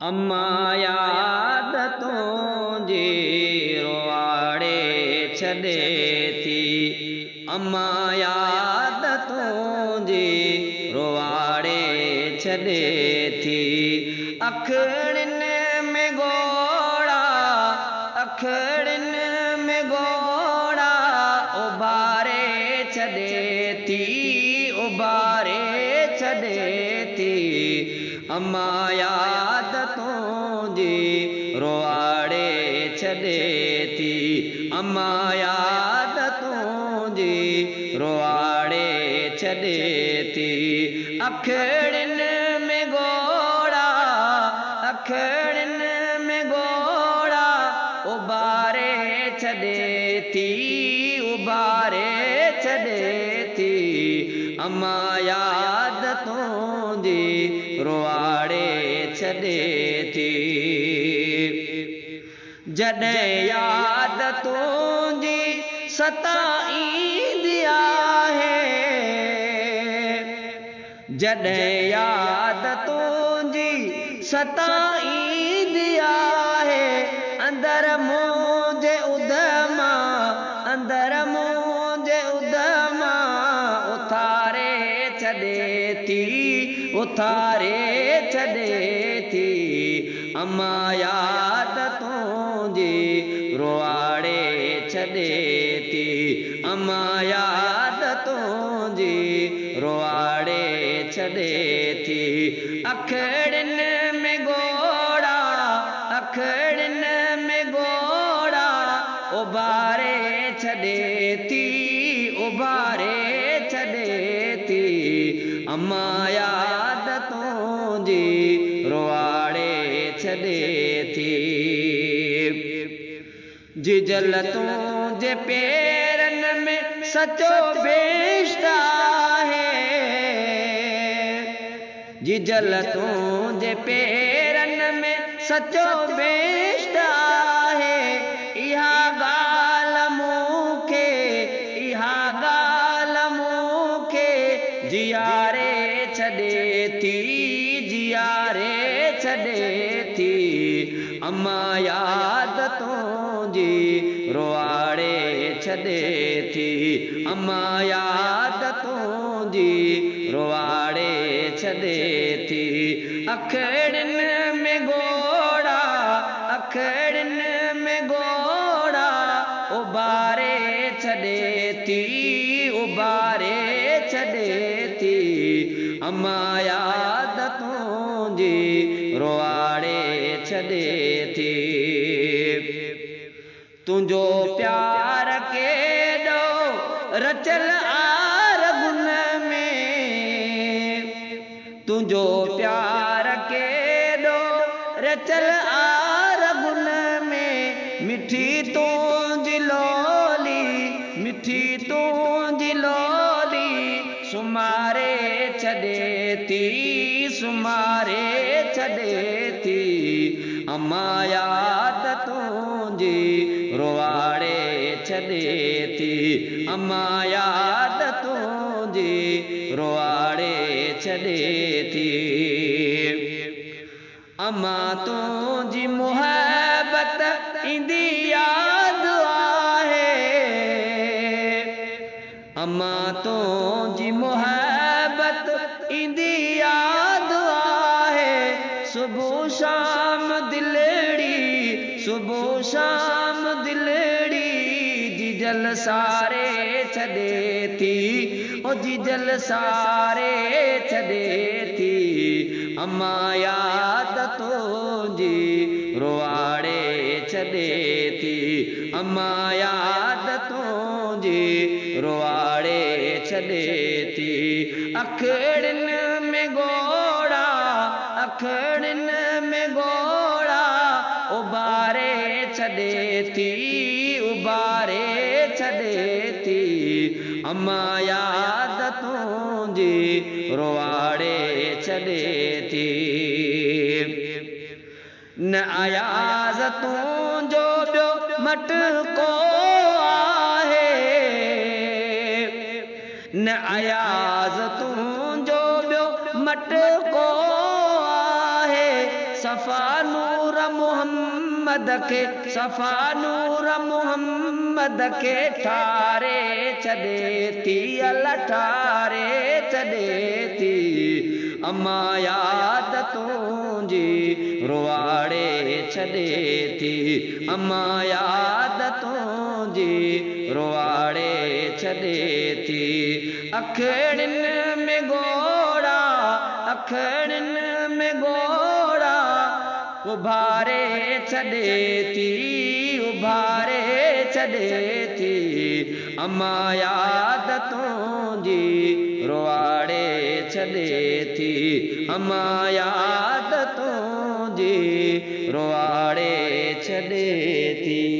اما ياد تنهنجي روئاڙي ڇڏي ٿي. اما ياد تنهنجي روئاڙي ڇڏي ٿي. اکڙين ۾ ڳوڙها، اکڙين ۾ ڳوڙها اڀاري ڇڏي ٿي، اڀاري ڇڏي ٿي. اما ياد تنهنجي روئاڙي ڇڏي ٿي. اما ياد تنهنجي روئاڙي ڇڏي ٿي. اکڙين ۾ ڳوڙها، اکڙين ۾ ڳوڙها اڀاري ڇڏي ٿي، اڀاري ڇڏي ٿي. اما ياد تنهنجي روئاڙي ڇڏي ٿي. جڏهن ياد تنهنجي ستائيندي آهي، جڏهن ياد تنهنجي ستائيندي آهي، اندر منهنجي اڌما، اندر منهنجي اڌما اٿاري ڇڏي ٿي، اٿاري ڇڏي ٿي. اما ياد تنهنجي روئاڙي ڇڏي ٿي. اما ياد تنهنجي روئاڙي ڇڏي ٿي. اکڙين ۾ ڳوڙها، اکڙين ۾ ڳوڙها اڀاري ڇڏي ٿي، اڀاري ڇڏي ٿي. اما ياد تنهنجي روئاڙي ڇڏي ٿي. ججل تنهنجي پيرن ۾ سچو بهشت آهي، ججل تنهنجي پيرن ۾ سچو بهشت آهي. اها ڳالهه مون کي، اها ڳالهه مون کي جياري ڇڏي ٿي، جياري ڇڏي ٿي. اما ياد تنهنجي روئاڙي ڇڏي ٿي. اما ياد تنهنجي روئاڙي ڇڏي ٿي. اکڙين ۾ ڳوڙها، اکڙين ۾ ڳوڙها اڀاري ڇڏي ٿي، اڀاري ڇڏي ٿي. اما ياد تنهنجي روئاڙي ڇڏي ٿي. تنهنجو پيار ڪيڏو رچيل آ رڳن ۾، تنهنجو پيار ڪيڏو رچيل آ رڳن ۾. مٺي تنهنجي لولي، مٺي تنهنجي لولي سمهاري ڇڏي ٿي، سمهاري ڇڏي ٿي. اما ياد تنهنجي روئاڙي ڇڏي ٿي. اما ياد تنهنجي روئاڙي ڇڏي ٿي. اما تنهنجي محبت ايندي ياد آهي، اما تنهنجي محبت ايندي ياد آهي. صبح شام دلڙي، صبح شام دلڙي ججل ساري ڇڏي ٿي، او ججل ساري ڇڏي ٿي. اما ياد تنهنجي روئاڙي ڇڏي ٿي. اما ياد تنهنجي روئاڙي ڇڏي ٿي. اکڙين ۾ ڳوڙها، اکڙين ۾ ڳوڙها اڀاري ڇڏي ٿي، اڀاري ڇڏي ٿي. اما ياد تنهنجي روئاڙي ڇڏي ٿي. نه اياز تنهنجو ٻيو مٽ ڪو آهي، نه اياز تنهنجو ٻيو مٽ ڪو آهي. صفا نور محمد کي، صفا نور محمد کي ٺاري ڇڏي ٿي، الا ٺاري ڇڏي ٿي. اما ياد تنهنجي رئاڙي ڇڏي ٿي، اما ياد تنهنجي رئاڙي ڇڏي ٿي. اکڙين ۾ ڳوڙها، اکڙين ۾ ڳوڙها اڀاري ڇڏي ٿي، اڀاري ڇڏي ٿي. اما ياد تنهنجي رئاڙي ڇڏي ٿي، اما ياد تنهنجي رئاڙي ڇڏي ٿي.